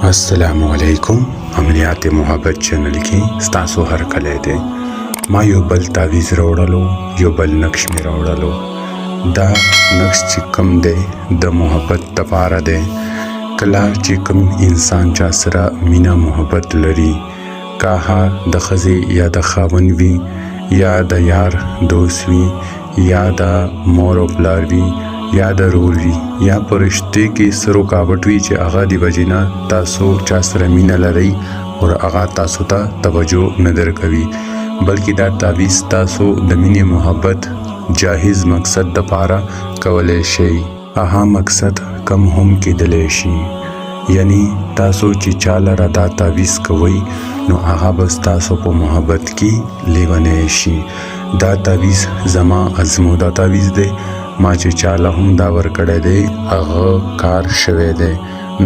السلام علیکم، عملیات محبت چینل کې ستاسو هرکلی دی. ما یو بل تعویذ راوړلو، یو بل نقش مې راوړلو. دا نقش چې کوم دی، د محبت دپاره دی. کله چې کوم انسان چا سره مینه محبت لري، که هغه د ښځې یا د خاوند وي، یا د یار دوست وي، یا د مور او پلار وي، یا د ورور وي، یا په رشتې کې څه رکاوټ وي چې هغه د وجې نه تاسو چا سره مینه لرئ او هغه تاسو ته توجه نه درکوي، بلکې دا تعویذ تاسو د مینې محبت جاهز مقصد دپاره کولی شئ. هغه مقصد کم هم کېدلی شي، یعنی تاسو چې چا لره دا تعویذ کوئ، نو هغه به ستاسو په محبت کې لیونی شي. دا تعویذ زما ازموده تعویذ دی. ما چې چاله هم دا ورکړی دی، هغه کار شوی دی.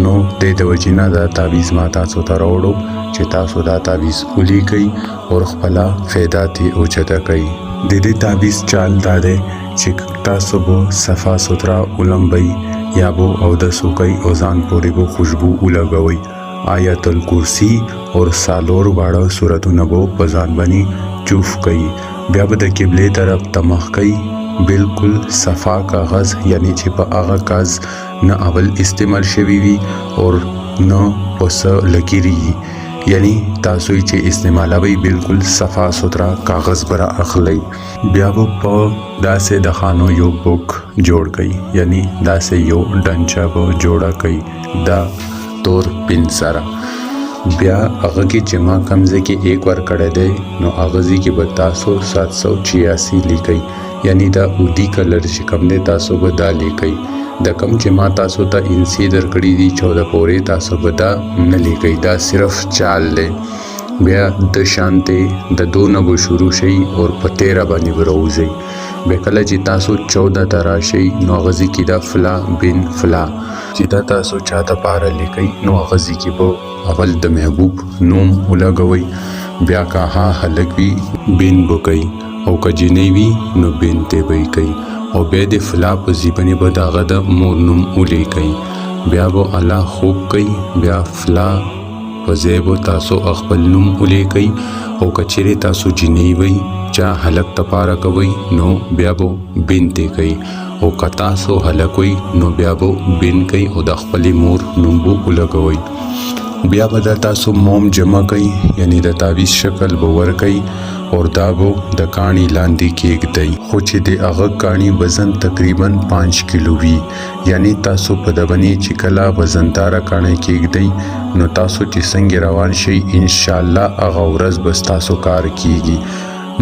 نو دې د وجې نه دا تعویذ ما تاسو ته راوړو چې تاسو دا تعویذ ولیکئ او خپله فایده ترې اوچته کړئ. د دې تعویذ چال دا دی چې تاسو به صفا سوتره ولمبئ یا به اودس وکئ او ځان پورې به خوشبو ولګوئ. آیت الکرسی او څلور واړه سورتونه به په ځان باندې چوف کئ. بیا به د قبلې طرف ته مخ کئ. بالکل صفا کاغذ، یعنی چې په هغه کاغذ نه اول استعمال شوی وي او نه په څه لکیري، یعنی تاسو یې چې استعمالوئ، بالکل صفا سوتره کاغذ به را اخلئ. بیا به په داسې د خانو یو بوک جوړ کړئ، یعنی داسې یو ډنچه به جوړه کړئ د تور پین سره. بیا هغه کې چې ما کوم ځای کې ایک ورکړی دی، نو هغه ځای کې به تاسو 786 لیکئ، یعنی دا اودي کلر چې کوم دی، تاسو به دا لیکئ. د کوم چې ما تاسو ته انسی درکړي دي 14 پورې، تاسو به دا نه لیکئ، دا صرف چال دی. بیا د شانتې د دو نه به شروع شئ او په 13 باندې به راوځئ. بیا کله چې تاسو 14 ته راشئ، نو هغه ځای کې دا فلا بن فلا، چې دا تاسو چا دپاره لیکئ، نو هغه ځای کې به اول د محبوب نوم ولګوئ. بیا که هغه هلک وي، بن به کوي، او که جینۍ وي، نو بنت به یې کوي، او بیا د فلا په ځای باندې به د هغه د مور نوم ولیکئ. بیا به الله خوب کوي. بیا فلا په ځای به تاسو خپل نوم ولیکئ، او که چیرې تاسو جینۍ وئ، چا هلک دپاره کوئ، نو بیا به بنت کوي، او که تاسو هلک وئ، نو بیا به بن کوي او د خپلې مور نوم به ولګوئ. بیا به دا تاسو موم جمع کوي، یعنی د تعویذ شکل به ورکوي، او دا به د کاڼي لاندې کېږدئ. خو چې د هغه کاڼي وزن تقریبا 5 کیلو وي، یعنی تاسو په دبنې چې کله وزنداره کاڼی کېږدئ، نو تاسو چې څنګه روان شئ، انشاءالله هغه ورځ به ستاسو کار کیږي.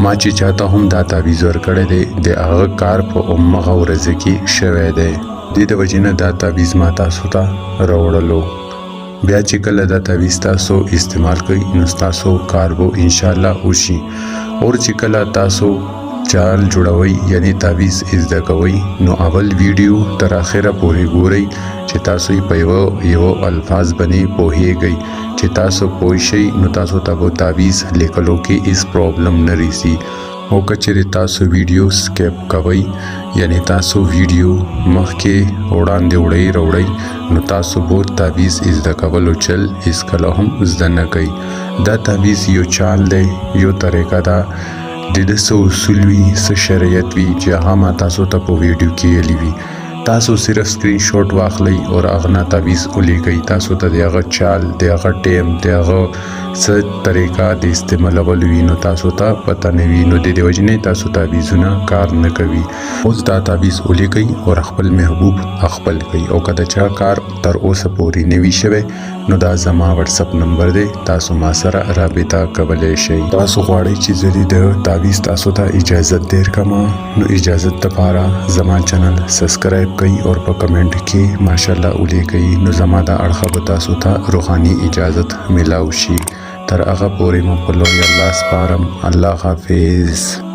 ما چې چاته هم دا تعویذ ورکړی دی، د هغه کار په همغه ورځ کې شوی دی. دې د وجې نه دا تعویذ ما تاسو ته راوړلو. بیا چې کله دا تعویذ تاسو استعمال کړئ، نو ستاسو کار به انشاءالله وشي. اور چې کله تاسو چال جوړوئ، یعنی تعویذ زده کوئ، نو اول ویډیو تر اخره پورې ګورئ چې تاسو یې په یوه یوه الفاظ باندې پوهیږئ. چې تاسو پوه شئ، نو تاسو ته به تعویذ لیکلو کې هیڅ پرابلم نه رسي. او که چیرې تاسو ویډیو سکیپ کوئ، یعنی تاسو ویډیو مخکې وړاندې وړئ راوړئ، نو تاسو به تعویذ زده کولو چل هیڅکله هم زده نه کوئ. دا تعویذ یو چال دی، یو طریقه ده. د ده څه اصول وي، څه شرایط وي چې هغه ما تاسو ته په ویډیو کې ویلي وي. تاسو صرف سکرین شاټ واخلئ او هغه نه تعویذ ولیکئ. تاسو ته د هغه چال، د هغه ټیم، د هغه څه طریقه د استعمالولو وي، نو تاسو ته پته نه وي، نو د دې وجې نه تاسو تعویذونه کار نه کوي. اوس دا تعویذ ولیکئ او خپل محبوب خپل کړئ. او که د چا کار تر اوسه پورې نه وي شوی، نو دا زما واتساپ نمبر دی، تاسو ما سره رابطه کولی شئ. تاسو غواړئ چې زه دې د تعویذ تاسو ته اجازت درکړم، نو اجازت دپاره زما چینل سبسکرایب کړئ او په کمنټ کې ماشاءالله ولیکئ، نو زما د اړخه به تاسو ته روحاني اجازت میلاو شي. تر هغه پورې مو په لوی الله سپارم. الله حافظ.